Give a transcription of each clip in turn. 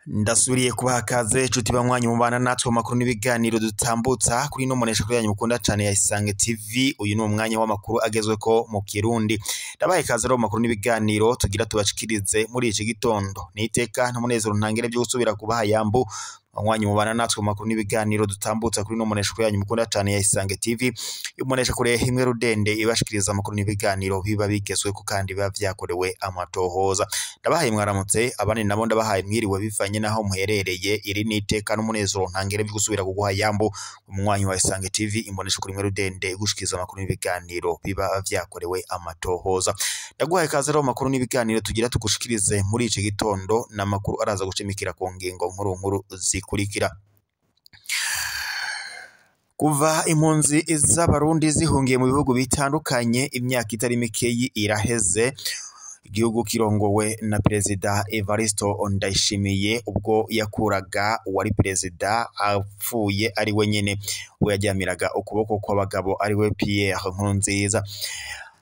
Ndasubiriye kubaha kaze nshuti banywanyi mubana natwe mu makuru n'ibiganiro dutambutsa kuri ino mbonesha kuri yanyu mukunda cane ya Isange TV. Uyu ni umwanya w'amakuru agezweko mu Kirundi. Ndabaye kaze rero mu makuru n'ibiganiro tugira tubashikirize muri iki gitondo. Ni iteka n'umunezero ntangere byo gusubira kubaha yambu banywanyi mubana natwe mu makuru n'ibiganiro dutambutsa kuri ino mbonesha kuri yanyu mukunda cane ya Isange TV. Imbonesha kure imwe rudende ibashikiriza amakuru n'ibiganiro biba bigezweko kandi biba vyakorewe amatohoza. Ndabahaye mwaramutse, abandi nabo ndabahaye mwiriwe bivanye naho muherereye. Iri ni iteka n'umunezero ntangere byo gusubira kuguha yambu umunywanyi wa Isange TV, imbonesha kuri imwe rudende igushikiza amakuru n'ibiganiro biba vyakorewe amatohoza. Ndaguhaye ikaze rero mu makuru n'ibiganiro tugira tugushikirize muri iki gitondo, n'amakuru araza gushimikira ku ngingo nkuru nkuru zikurikira. Kuva impunzi z'Abarundi zihungiye mu bihugu bitandukanye, imyaka itari mikeyi iraheze. Igihugu kirongowe na Perezida Evaristo Ndayishimiye ubwo yakuraga uwari perezida apfuye ari we nyene, ubwo yaryamiraga ukuboko kw'abagabo ari we Pierre Nkurunziza.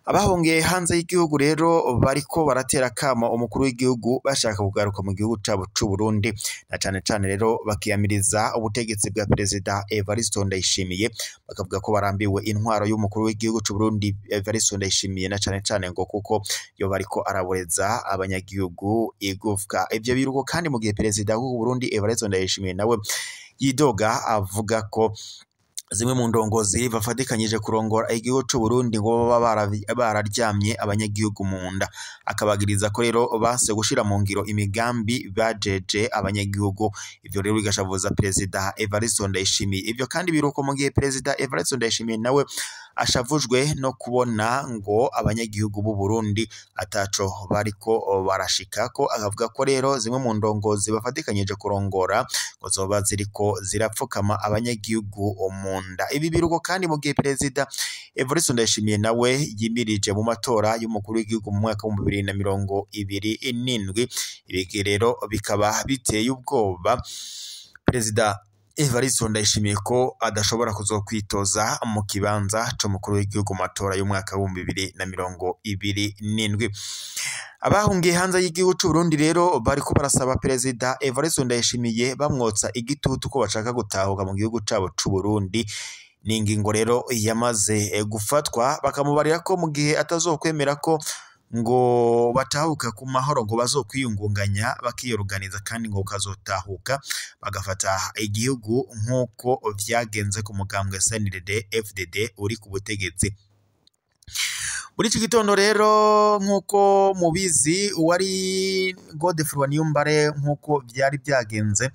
Abahungiye hanze y'igihugu rero bariko baratera kamo umukuru w'igihugu bashaka kugaruka mu gihugu cabo c'u Burundi, na cane cane rero bakiyamiriza ubutegetsi bwa Perezida Evaristo Ndayishimiye, bakavuga ko barambiwe intwaro y'umukuru w'igihugu c'u Burundi Evaristo Ndayishimiye, na cane cane ngo kuko yo bariko araboreza abanyagihugu igufwa. Ivyo biruko kandi mu gihe Perezida w'u Burundi Evaristo Ndayishimiye nawe yidoga avuga ko zimwe mu ndongozi bafatikanyije kurongora igihugu c'u Burundi ngo baba bararyamye abanyagihugu mu nda, akabagiriza ko rero banse gushira mu ngiro imigambi bajeje abanyagihugu. Ivyo rero bigashavuza Perezida Evaristo Ndayishimiye. Ivyo kandi biruko mu gihe Perezida Evaristo Ndayishimiye nawe ashavujwe no kubona ngo abanyagihugu b'u Burundi ataco bariko barashikako, akavuga ko rero zimwe mu ndongozi bafatikanyije kurongora ngo zoba ziriko zirapfukama abanyagihugu mu nda. Ibi biruko kandi mu gihe Perezida Evaristo Ndayishimiye nawe yimirije mu matora y'umukuru w'igihugu mu mwaka w'ibihumbi bibiri na mirongo ibiri n'indwi. Ibi rero bikaba biteye ubwoba Perezida Evaristo Ndayishimiye ko adashobora kuzokwitoza mu kibanza c'umukuru w'igihugu mu matora y'umwaka w'ibihumbi bibiri na mirongo ibiri n'indwi. Abahungiye hanze y'igihugu c'u Burundi rero bariko barasaba Perezida Evaristo Ndayishimiye bamwotsa igitutu ko bashaka gutahuka mu gihugu cabo c'u Burundi. Ni ingingo rero yamaze gufatwa, bakamubarira ko mu gihe atazokwemera ko ngo batahuka ku mahoro ngo bazokwiyungunganya bakiyoruganiza kandi ngo kazotahuka bagafata igihugu nk'uko vyagenze ku mugambwe CNDD FDD uri ku butegetsi. Muri iki gitondo rero nk'uko mubizi, uwari Godefroid Niyombare nk'uko vyari vyagenze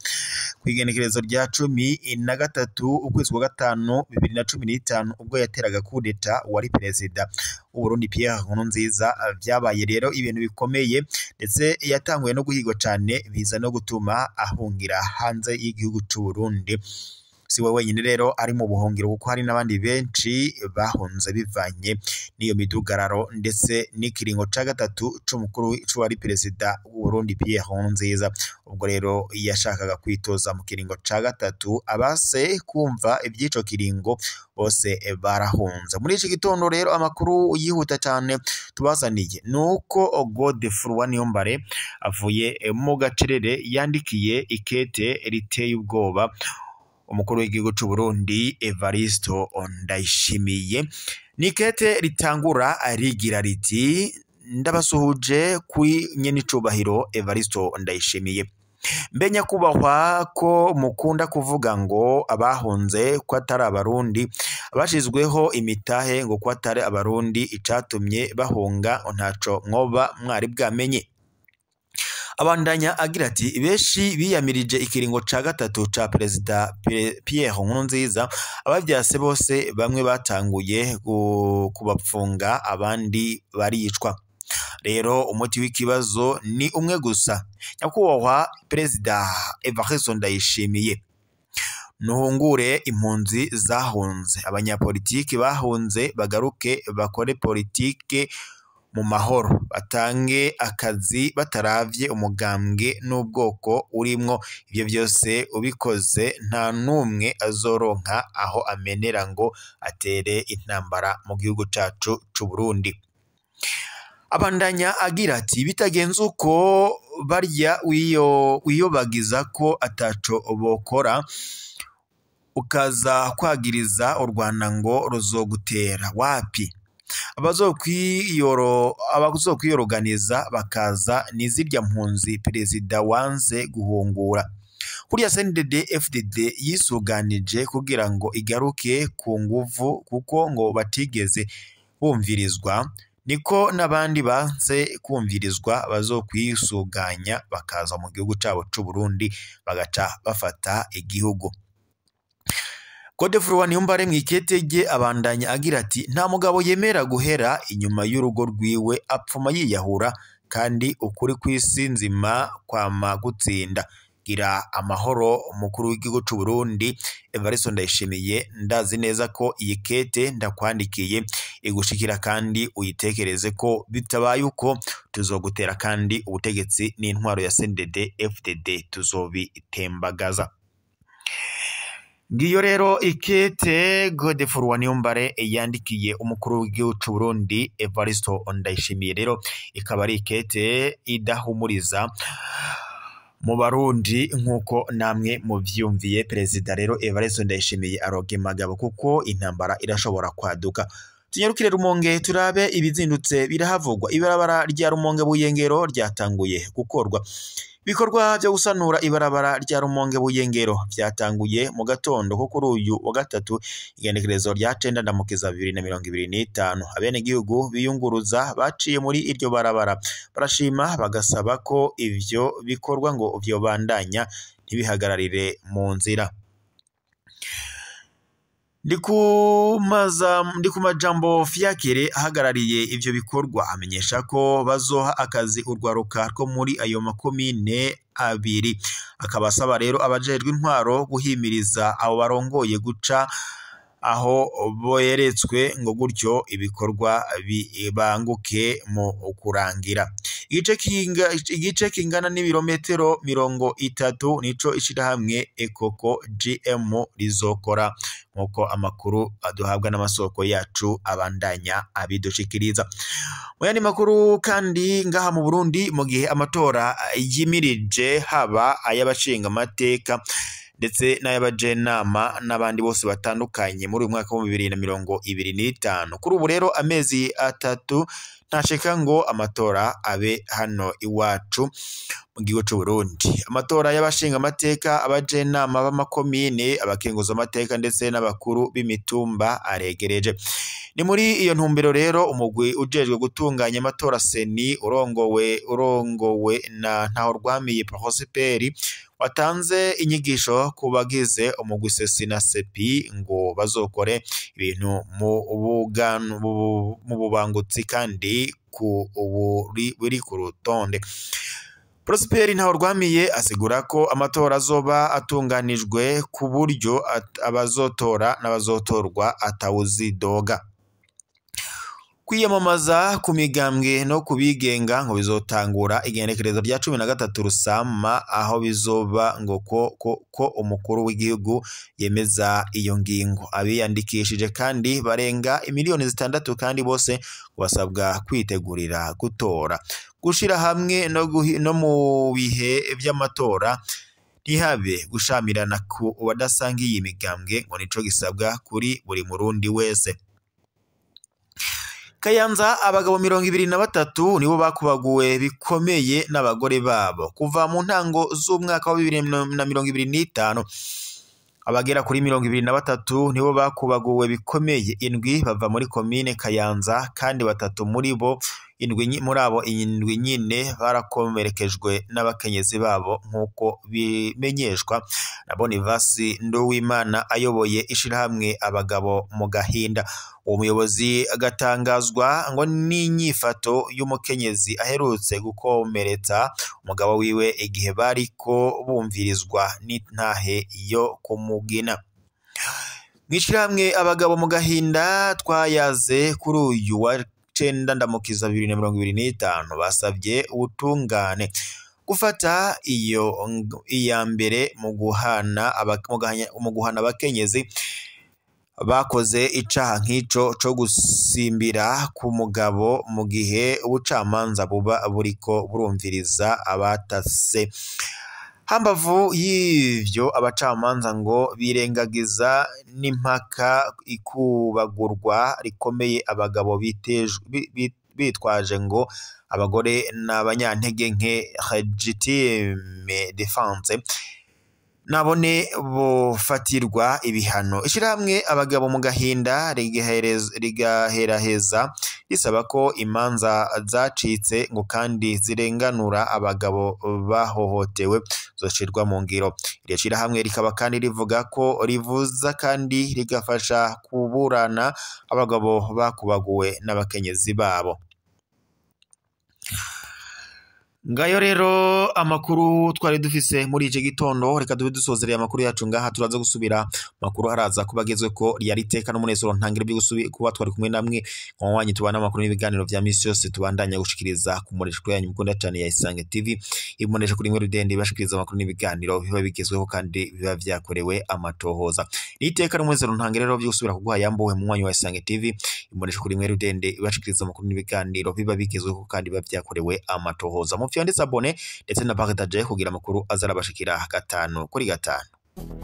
kw'igenekerezo rya 13 ukwezi kwa gatanu 2015 ubwo yateraga kudeta uwari perezida w'u Burundi Pierre Nkurunziza, vyabaye rero ibintu bikomeye, ndetse yatanguye no guhigwa cane biza no gutuma ahungira hanze y'igihugu c'u Burundi. Si we wenyine rero ari mu buhungiro, kuko hari n'abandi benshi bahunze bivanye n'iyo midugararo ndetse n'ikiringo ca gatatu c'umukuru c'uwari perezida w'u Burundi Pierre Nkurunziza. Ubwo rero yashakaga kwitoza mu kiringo ca gatatu, abase kumva ivy'ico kiringo bose barahunze. Muri iki gitondo rero amakuru yihuta cane tubazaniye nuko Godefroid Niyombare avuye mu gacerere yandikiye ikete riteye ubwoba umukuru w'igihugu c'u Burundi Evaristo Ndayishimiye. Ni ikete ritangura rigira riti: ndabasuhuje kuri nyenicubahiro Evaristo Ndayishimiye. Mbe nyakubahwa ko mukunda kuvuga ngo abahunze ko atari Abarundi, abashizweho imitahe ngo ko atari Abarundi, icatumye bahunga ntaco mwoba mwari bwamenye. Abandanya agira ati: benshi biyamirije ikiringo ca gatatu ca Perezida Pierre Nkurunziza, abavyase bose bamwe batanguye kubapfunga abandi baricwa. Rero umuti w'ikibazo ni umwe gusa, nyakubahwa Perezida Evaristo Ndayishimiye, nuhungure impunzi zahunze, abanyapolitiki bahunze bagaruke bakore politike mu mahoro, batange akazi bataravye umugambwe n'ubwoko urimwo. Ivyo vyose ubikoze nta n'umwe azoronka aho amenera ngo atere intambara mu gihugu cacu c'Uburundi. Abandanya agira ati bitagenze uko barya wiyobagiza ko ataco bokora, ukaza kwagiriza u Rwanda ngo ruzogutera wapi. Abazokwiyoroganiza bakaza ni zirya mpunzi perezida wanze guhungura. Kuriya CNDD FDD yisuganije kugira ngo igaruke ku nguvu kuko ngo batigeze bumvirizwa, niko n'abandi banse kumvirizwa bazokwisuganya bakaza mu gihugu cabo c'Uburundi bagaca bafata igihugu. Godefroid Niyombare mw'ikete rye abandanya agira ati nta mugabo yemera guhera inyuma y'urugo rwiwe apfuma yiyahura, kandi ukuri kw'isi nzima kwama gutsinda. Gira amahoro umukuru w'igihugu c'Uburundi Evariste Ndayishimiye, ndazi neza ko iyi kete ndakwandikiye igushikira kandi uyitekereze ko bitabaye uko tuzogutera, kandi ubutegetsi n'intwaro ya CNDD FDD tuzobitembagaza. Ngiyo rero ikete Godefroid Niyombare yandikiye umukuru w'igihugu c'Uburundi Evariste Ndayishimiye, rero ikaba ari ikete idahumuriza mu Barundi nk'uko namwe muvyumviye. Perezida rero Evariste Ndayishimiye aroge magabo kuko intambara irashobora kwaduka. Tunyarukire Rumonge turabe ibizindutse birahavugwa. Ibarabara rya Rumonge Buyengero ryatanguye gukorwa. Ibikorwa vyo gusanura ibarabara rya Rumonge Buyengero vyatanguye mu gatondo ko kuri uyu wa gatatu igenekerezo rya 9 Ndamukiza 2025. Abenegihugu biyunguruza baciye muri iryo barabara barashima bagasaba ko ivyo bikorwa ngo vyobandanya ntibihagararire mu nzira. Ndikumajambo Fiakere ahagarariye ivyo bikorwa amenyesha ko bazoha akazi urwaruka rwo muri ayo makomine abiri, akaba asaba rero abajejwe intwaro guhimiriza abo barongoye guca aho boheretswe ngo gutyo ibikorwa bibanguke mu kurangira. Igice kingana n'ibirometero 30 nico ishirahamwe Ekoko GM rizokora, nkuko amakuru aduhabwa n'amasoko yacu abandanya abidushikiriza. Mu yandi makuru kandi ngaha mu Burundi, mu gihe amatora yimirije haba ay'abashinga amateka ndetse n'ay'abajenama n'abandi bose batandukanye muri uyu mwaka wa 2025, kuri ubu rero amezi 3 ntashika ngo amatora abe hano iwacu mu gihugu c'Uburundi. Amatora y'abashinga amateka, abajenama b'amakomine, abakenguza amateka ndetse n'abakuru b'imitumba aregereje. Ni muri iyo ntumbero rero umugwi ujejwe gutunganya amatora seni urongowe na Ntahorwamiye Prosperi watanze inyigisho ku bagize umugwi sesi na sepi ngo bazokore ibintu mu bubangutsi kandi ku buri ku rutonde. Prosperi Ntahorwamiye asigura ko amatora azoba atunganijwe ku buryo abazotora n'abazotorwa atawuzidoga. Kwiyamamaza ku migambwe no kubigenga ngo bizotangura igenekerezo rya 13 Rusama, aho bizoba ngo ko umukuru w'igihugu yemeza iyo ngingo. Abiyandikishije kandi barenga imiliyoni 6 kandi bose basabwa kwitegurira gutora. Gushira hamwe no mu bihe vy'amatora ntihabe gushamirana ku badasangiye imigambwe ngo nico gisabwa kuri buri murundi wese. Kayanza abagabo 23 nibo bakubaguwe bikomeye n'abagore babo kuva mu ntango z'umwaka wa 2025. Abagera kuri 23 nibo bakubaguwe bikomeye, indwi bava muri komine Kayanza kandi 3 muri bo indwi muri abo indwi nyine barakomerekejwe n'abakenyezi babo, nkuko bimenyeshwa na Bonivasi Nduwimana ayoboye ishirahamwe abagabo mu gahinda. Uwo muyobozi agatangazwa ngo n'inyifato y'umukenyezi aherutse gukomeretsa umugabo wiwe igihe bariko bumvirizwa n'intahe yo kumugina. Mwishirahamwe abagabo mu gahinda twayaze kuri uyu wa 9 Ndamukiza 2025 basavye ubutungane gufata iyo iya mbere mu guhana abakenyezi bakoze icaha nk'ico co gusimbira ku mugabo mu gihe ubucamanza buba buriko burumviriza abatase. Hambavu y'ivyo, abacamanza ngo birengagiza n'impaka ikubagurwa rikomeye abagabo bitwaje ngo abagore n'abanyantege nke, legitime defense, nabone bofatirwa ibihano. Ishirahamwe Abagabo mu Gahinda rigaheraheza risaba ko imanza zacitse ngo kandi zirenganura abagabo bahohotewe zoshirwa mu ngiro. Iryo shirahamwe rikaba kandi rivuga ko rivuza kandi rigafasha kuburana abagabo bakubaguwe n'abakenyezi babo. Ngayo rero amakuru twari dufise muri iki gitondo, reka dube dusozereye amakuru yacu ngaha. Turaza gusubira makuru haraza kubagezwe ko ryari teka n'umunezero ntangire byo kuba twari kumwe namwe wanyu tubana amakuru n'ibiganiro vya misi yose tubandanya gushikiriza ku mureshwa yanyu mukunda cyane ya Isange TV, ibonesha kuri mwe rudende bashikiriza amakuru n'ibiganiro biba bigezweho kandi biba vyakorewe amatohoza. Niteka n'umunezero ntangire rero byo gusubira kuguha yambuwe mu mwanyu wa Isange TV, ibonesha kuri mwe rudende bashikiriza amakuru n'ibiganiro biba bigezweho kandi biba vyakorewe amatohoza. Mufyonde abone ndetse na partage kugira amakuru azarabashikira 5 kuri 5.